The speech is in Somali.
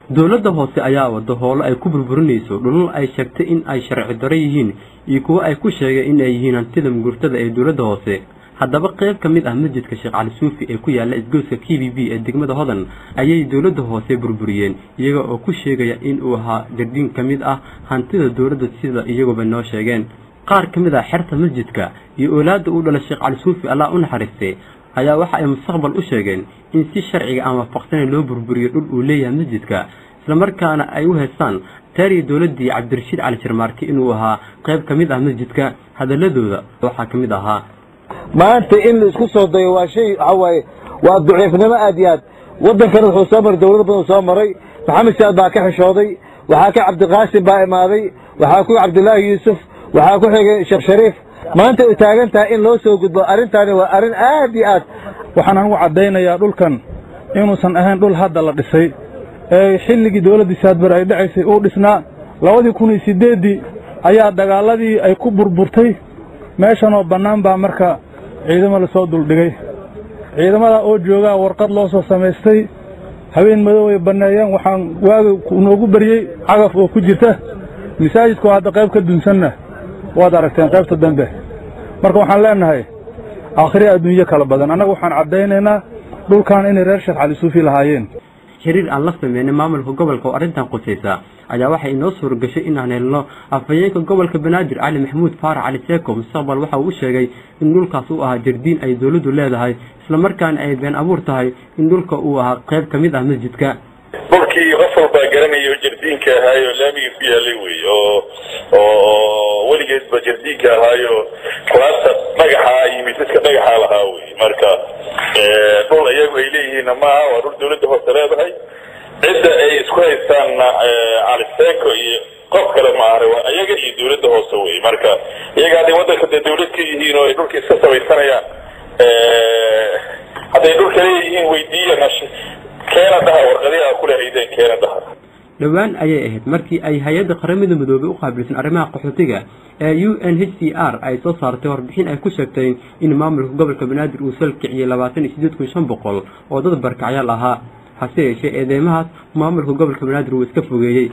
Dowladda hoose ayaa wada howlo ay ku burburinayso dhulal ay sheegtay in ay sharci darro yihiin iyo kuwo ay ku sheegay in ay yihiin hantida mugurtada ee dowladda hoose. Haddaba qayb ka mid ah masjidka Sheekh Cali Suufi ee ku yaala isgoyska KBB ee degmada Hodan ayay dowladda hoose burburiyeen, iyaga oo ku sheegaya in uu ahaa jardiin ka mid ah hantida dowladda, sida iyaguba noo sheegeen. Qaar ka mid ah xerta masjidka iyo oolaadda uu dhalay Sheekh Cali Suufi, Allah u naxariistay, ayaa waxa ay Mustaqbal u sheegeen in si sharciga aan waafaqsanayn loo burburiyo dhul uu leeyahay masjidka, islamarkaana ay u heestaan taariya dowladdii Cabdirashiid Cali Sharmaarke inuu ahaa qayb ka mid ah masjidka. Hadaladooda waxaa ka mid ahaa: Maanta in la isku soo dayo waa shay, waxaa waaye, waa daciifnimo aad iyo aad. Waddankan wuxuu soo maray dowlado badan soo maray. Maxamed Saad baa ka xishooday, waxaa ka Cabdiqaasim baa imaaday, waxaa ku Cabdilaahi Yuusuf, waxaa ku xigay Sheekh Shariif. Maanta ay taagan tahay in loo soo gudbo arrintaani waa arrin aad iyo aad. Waxaan anigu caddaynayaa dhulkan inuusan ahayn dhul hadda la dhisay ee xilligii dowladdii Saadbar ay dhacaysay uu dhisnaa. 2008-dii ayaa dagaaladii ay ku burburtay meeshanoo bannaan baa marka ciidamo lasoo duldhigay. Ciidamada oo joogaa warqad loo soo samaystay, habeen madow ay banneeyeen. Waxaan waagi noogu baryey cagaf oo ku jirta masaajidku. Hadda qayb ka dunsanna waad aragteen qaybta dambe. Marka waxaan leenahay aakhiri adduunyo kala badan. Annaga waxaan caddaynaynaa dhulkan inay reer Sheekh Cali Suufi lahaayeen. Xiriir aan la sameynay maamulka gobolka oo arrintan qusaysa ayaa waxay inoo suura gashay inaan helno afhayeenka gobolka Banaadir, Cali Maxamuud Faarax Cali Seeko. Mustaqbal waxa uu u sheegay in dhulkaas uu ahaa jardiin ay dowladdu leedahay, islamarkaana ay been abuur tahay in dhulka uu ahaa qayb ka mid ah masjidka. Dhulkii qof walbaa garanayo jardiinka ahaayo laamiga ku yaalay wey, oo weligeedba jardiinka ahaayo kulaasta dhagaxa iyo miisaska dhagaxaa lahaa wey. Marka dhul iyagu ay leeyihiinna maaha, waa dhul dawladda hoose leedahay. Cidda ay isku haystaanna Cali Seeko iyo qof kale ma ahane, waa iyaga iyo dawladda hoose wey. Marka iyaga hadday waddanka dee dawlad ka yihiin oo ay dhulka iska samaysanayaan, hadday dhulka leeyihiin weydiiya, keena dhaha warqadihi aa kulahaydeen, keena dhaha. Dhowaan ayay ahayd markii ay hay-adda Qaramada Midoobay u qaabilsan arrimaha qaxootiga ee UNHCR ay soo saartay warbixin ay ku sheegtay in maamulka gobolka Banaadir uu salkiciyey 28,500 oo dad barkacyaal ahaa. Hase yeeshee eedeymahaas maamulka gobolka Banaadir uu iska fogeeyey.